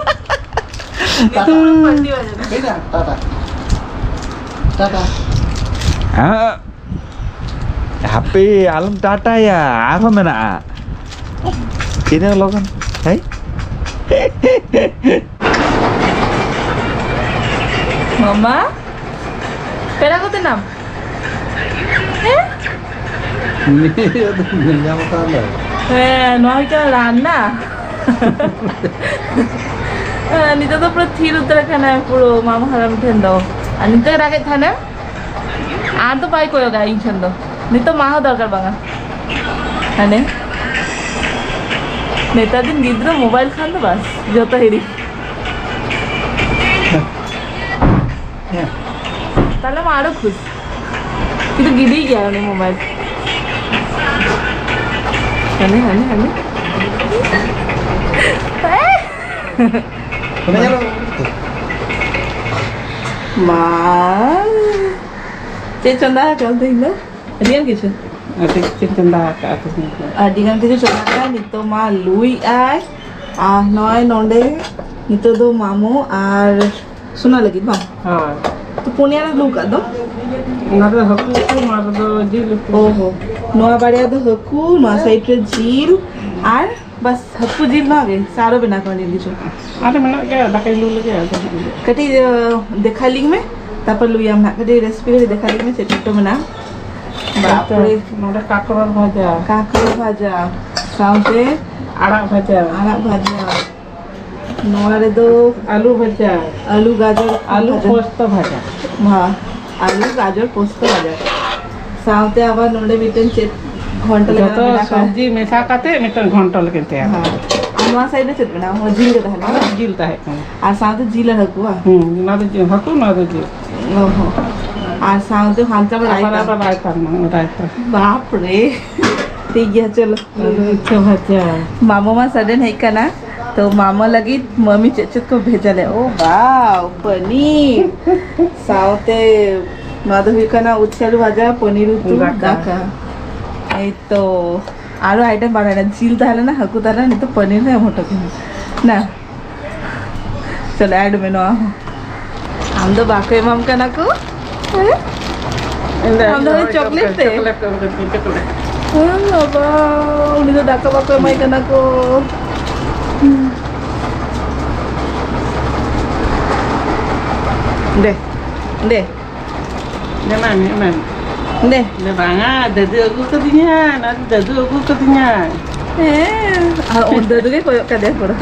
ᱱᱤᱛᱚᱜ ᱯᱟᱞᱴᱤ ᱵᱟᱡᱮ ᱱᱟ᱾ ᱴᱟᱴᱟ᱾ ᱴᱟᱴᱟ᱾ ᱦᱮᱸ, ᱦᱟᱯᱮ ᱟᱞᱚᱢ ᱴᱟᱴᱟᱭᱟ, ᱟᱨᱦᱚᱸ ᱢᱮᱱᱟᱜᱼᱟ᱾ ᱤᱱᱟᱹ ᱞᱚᱜᱚᱱ᱾ ᱦᱮᱸ᱾ ᱢᱟᱢᱟ, ᱯᱮᱲᱟ ᱠᱚ ᱛᱤᱱᱟᱹᱜ? ᱦᱮᱸ? ᱩᱱᱤ ᱫᱚ ᱧᱮᱞ ᱧᱟᱢ ᱠᱟᱱ ᱫᱚ᱾ ᱦᱮᱸ, ᱱᱚᱣᱟ ᱦᱩᱭᱩᱜ ᱠᱟᱱᱟ ᱨᱟᱱᱱᱟ᱾ ᱦᱮᱸ, ᱱᱤᱛᱚᱜ ᱫᱚ ᱯᱩᱨᱟᱹ ᱛᱷᱤᱨ ᱩᱛᱟᱹᱨ ᱟᱠᱟᱱᱟᱭ ᱯᱩᱨᱟᱹ ᱢᱟᱢᱟ ᱦᱟᱲᱟᱢ ᱴᱷᱮᱱ ᱫᱚ᱾ ᱟᱨ ᱱᱤᱛᱚᱜ ᱨᱟᱜᱮᱫ ᱛᱟᱦᱮᱱᱟᱭ᱾ ᱟᱨ ᱫᱚ ᱵᱟᱭ ᱠᱚᱭᱚᱜᱟ ᱤᱧ ᱴᱷᱮᱱ ᱫᱚ᱾ ᱱᱤᱛᱚᱜ ᱢᱟ ᱦᱚᱸ ᱫᱚᱨᱠᱟᱨ ᱵᱟᱝᱟ᱾ ᱦᱟᱱᱮ᱾ ᱱᱮᱛᱟᱨ ᱫᱤᱱ ᱜᱤᱫᱽᱨᱟᱹ ᱢᱳᱵᱟᱭᱤᱞ ᱠᱷᱟᱱ ᱫᱚ ᱵᱟᱥ, ᱡᱚᱛᱚ ᱦᱤᱲᱤᱧ᱾ ᱦᱮᱸ᱾ ᱛᱟᱦᱞᱮ ᱢᱟ ᱟᱨᱚ ᱠᱷᱩᱥ᱾ ᱠᱤᱱᱛᱩ ᱜᱤᱰᱤ ᱜᱮᱭᱟ ᱩᱱᱤ ᱢᱳᱵᱟᱭᱤᱞ᱾ ᱦᱟᱱᱮ, ᱦᱟᱱᱮ, ᱦᱟᱱᱮ᱾ ᱚᱱᱟ ᱧᱮᱞᱚᱜ᱾ ᱢᱟ᱾ ᱪᱮᱫ ᱪᱚᱸᱫᱟ ᱟᱠᱟᱫ ᱛᱮᱦᱮᱧ ᱫᱚ? ᱟᱹᱰᱤ ᱜᱟᱱ ᱠᱤᱪᱷᱩ᱾ ᱟᱹᱰᱤ ᱠᱤᱪᱷᱩ ᱪᱚᱸᱫᱟ ᱟᱠᱟᱫᱼᱟ ᱛᱮᱦᱮᱧ ᱫᱚ᱾ ᱟᱹᱰᱤ ᱜᱟᱱ ᱠᱤᱪᱷᱩ ᱪᱚᱸᱫᱟ ᱟᱠᱟᱫᱼᱟ᱾ ᱱᱤᱛᱚᱜ ᱢᱟ ᱞᱩᱭᱮᱫ ᱟᱭ᱾ ᱟᱨ ᱱᱚᱜᱼᱚᱭ ᱱᱚᱰᱮ ᱱᱤᱛᱚᱜ ᱫᱚ ᱢᱟᱢᱚ ᱟᱨ ᱥᱳᱱᱟ ᱞᱟᱹᱜᱤᱫ ᱵᱟᱝ? ᱦᱳᱭ᱾ ᱛᱚ ᱯᱩᱱᱭᱟ ᱨᱮ ᱞᱩ ᱠᱟᱜ ᱫᱚ? ᱚᱱᱟ ᱫᱚ ᱦᱟᱹᱠᱩ ᱩᱛᱩ, ᱱᱚᱣᱟ ᱨᱮᱫᱚ ᱡᱤᱞ ᱩᱛᱩ᱾ ᱚ ᱦᱚ᱾ ᱱᱚᱣᱟ ᱵᱟᱨᱭᱟ ᱫᱚ ᱦᱟᱹᱠᱩ, ᱱᱚᱣᱟ ᱥᱟᱭᱤᱰ ᱨᱮ ᱡᱤᱞ ᱟᱨ ᱵᱟᱥ ᱦᱟᱹᱠᱩ ᱡᱤᱞ ᱱᱚᱣᱟ ᱜᱮ? ᱥᱮ ᱟᱨᱚ ᱵᱮᱱᱟᱣ ᱠᱟᱱᱟ ᱡᱤᱞ ᱠᱤᱪᱷᱩ? ᱟᱨᱚ ᱢᱮᱱᱟᱜ ᱜᱮᱭᱟ, ᱫᱟᱠᱟᱧ ᱞᱩ ᱞᱮᱜᱮ, ᱟᱫᱚ ᱦᱟᱸᱜ ᱞᱩᱭᱟ᱾ ᱠᱟᱹᱴᱤᱡ, ᱟᱸ, ᱫᱮᱠᱷᱟ ᱞᱤᱧ ᱢᱮ, ᱛᱟᱨᱯᱚᱨ ᱞᱩᱭᱟᱢ ᱱᱟᱜ᱾ ᱠᱟᱹᱴᱤᱡ ᱨᱮᱥᱤᱯᱤ ᱠᱟᱹᱴᱤᱡ ᱫᱮᱠᱷᱟ ᱞᱤᱧ ᱢᱮ, ᱪᱮᱫ ᱠᱚ ᱢᱮᱱᱟᱜᱼᱟ? ᱦᱳᱭᱛᱚ, ᱵᱟᱯᱨᱮ᱾ ᱱᱚᱰᱮ ᱠᱟᱠᱨᱚᱞ ᱵᱷᱟᱡᱟ᱾ ᱠᱟᱠᱨᱚᱞ ᱵᱷᱟᱡᱟ, ᱥᱟᱶᱛᱮ ᱟᱲᱟᱜ ᱵᱷᱟᱡᱟ᱾ ᱟᱲᱟᱜ ᱵᱷᱟᱡᱟ᱾ ᱱᱚᱣᱟ ᱨᱮᱫᱚ ᱟᱹᱞᱩ ᱵᱷᱟᱡᱟ᱾ ᱟᱹᱞᱩ, ᱜᱟᱡᱚᱨ ᱟᱹᱞᱩ ᱵᱷᱟᱡᱟ᱾ ᱯᱳᱥᱛᱚ ᱵᱷᱟᱡᱟ᱾ ᱦᱮᱸ, ᱟᱹᱞᱩ, ᱜᱟᱡᱚᱨ, ᱯᱳᱥᱛᱚ ᱵᱷᱟᱡᱟ᱾ ᱥᱟᱶᱛᱮ ᱟᱵᱟᱨ ᱱᱚᱰᱮ ᱢᱤᱫᱴᱮᱱ ᱪᱮᱫ ᱜᱷᱚᱱᱴᱚ ᱞᱮᱠᱟᱱᱟᱜ ᱡᱚᱛᱚ ᱢᱮᱱᱟᱜ ᱟᱠᱟᱫ? ᱥᱚᱵᱽᱡᱤ ᱢᱮᱥᱟ ᱠᱟᱛᱮ ᱢᱤᱫᱴᱮᱱ ᱜᱷᱚᱱᱴᱚ ᱞᱮᱠᱟᱧ ᱛᱮᱭᱟᱨ ᱦᱮᱸ᱾ ᱠᱟᱫᱟ᱾ ᱟᱨ ᱱᱚᱣᱟ ᱥᱟᱭᱤᱰ ᱨᱮ ᱪᱮᱫ ᱢᱮᱱᱟᱜᱼᱟ? ᱚᱱᱟ ᱡᱤᱞ ᱜᱮ ᱛᱟᱦᱮᱱᱟ? ᱚᱱᱟ ᱡᱤᱞ ᱛᱟᱦᱮᱸ ᱠᱟᱱᱟ᱾ ᱟᱨ ᱥᱟᱶᱛᱮ ᱡᱤᱞ ᱟᱨ ᱦᱟᱹᱠᱩ, ᱵᱟᱝ? ᱦᱩᱸ, ᱚᱱᱟ ᱫᱚ ᱡᱤᱞ, ᱦᱟᱹᱠᱩ, ᱚᱱᱟ ᱫᱚ ᱡᱤᱞ᱾ ᱚ ᱦᱚᱸ᱾ ᱟᱨ ᱥᱟᱶᱛᱮ ᱦᱟᱱᱛᱮ ᱟᱵᱟᱨ ᱟᱵᱟᱨ, ᱨᱟᱭᱛᱟ᱾ ᱟᱵᱟᱨ ᱨᱟᱭᱛᱟ ᱢᱮᱱᱟᱜᱼᱟ, ᱨᱟᱭᱛᱟ᱾ ᱵᱟᱯ ᱨᱮ᱾ ᱴᱷᱤᱠ ᱜᱮᱭᱟ, ᱪᱚᱞᱚ᱾ ᱟᱪᱪᱷᱟ, ᱟᱪᱪᱷᱟ᱾ ᱢᱟᱢᱚ ᱢᱟ sudden ᱦᱮᱡ ᱠᱟᱱᱟ, ᱛᱚ ᱢᱟᱢᱚ ᱞᱟᱹᱜᱤᱫ ᱢᱟᱢᱤ ᱪᱮᱫ ᱪᱮᱫ ᱠᱚ ᱵᱷᱮᱡᱟ ᱞᱮᱫ? ᱳ wow, ᱯᱟᱱᱤᱨ, ᱥᱟᱶᱛᱮ ᱱᱚᱣᱟ ᱫᱚ ᱦᱩᱭᱩᱜ ᱠᱟᱱᱟ ᱩᱪᱷᱟᱹᱞ ᱵᱷᱟᱡᱟ, ᱯᱟᱱᱤᱨ ᱩᱛᱩ, ᱫᱟᱠᱟ᱾ ᱫᱟᱠᱟ᱾ ᱮᱭ ᱛᱚ, ᱟᱨᱚ item ᱵᱟᱲᱟᱭ ᱱᱟ, ᱡᱤᱞ ᱛᱟᱦᱮᱸ ᱞᱮᱱᱟ, ᱦᱟᱹᱠᱩ ᱛᱟᱦᱮᱸ ᱞᱮᱱᱟ, ᱱᱤᱛᱚᱜ ᱯᱟᱱᱤᱨ ᱦᱚᱸ ᱮᱢ ᱦᱚᱴᱚ ᱠᱟᱹᱧ ᱢᱮ᱾ ᱱᱟ, ᱪᱚᱞᱚ, ᱮᱰ ᱢᱮ ᱱᱚᱣᱟ ᱦᱚᱸ᱾ ᱟᱢ ᱫᱚ ᱵᱟᱠᱚ ᱮᱢᱟᱢ ᱠᱟᱱᱟ ᱠᱚ? ᱦᱮᱸ? ᱟᱢ ᱫᱚ ᱪᱚᱠᱞᱮᱴ ᱛᱮ? ᱪᱚᱠᱞᱮᱴ ᱠᱚ ᱮᱢ ᱠᱟᱫᱤᱧᱟ, ᱪᱚᱠᱞᱮᱴ᱾ ᱦᱮᱸ ᱵᱟᱵᱟ, ᱩᱱᱤ ᱫᱚ ᱫᱟᱠᱟ ᱵᱟᱠᱚ ᱮᱢᱟᱭ ᱠᱟᱱᱟ ᱠᱚ᱾ ᱫᱮ, ᱫᱮ᱾ ᱮᱢᱟᱭ ᱢᱮ, ᱮᱢᱟᱭ ᱢᱮ᱾ ᱫᱮ᱾ ᱫᱮ ᱵᱟᱝᱟ, ᱫᱟᱫᱩ ᱟᱹᱜᱩ ᱠᱟᱫᱤᱧᱟ, ᱱᱚᱣᱟ ᱫᱚ ᱫᱟᱫᱩ ᱟᱹᱜᱩ ᱠᱟᱫᱤᱧᱟ᱾ ᱦᱮᱸ, ᱟᱨ ᱩᱱ ᱫᱟᱫᱩ ᱜᱮ ᱠᱚᱭᱚᱜ ᱠᱟᱫᱮᱭᱟ ᱯᱩᱨᱟᱹ᱾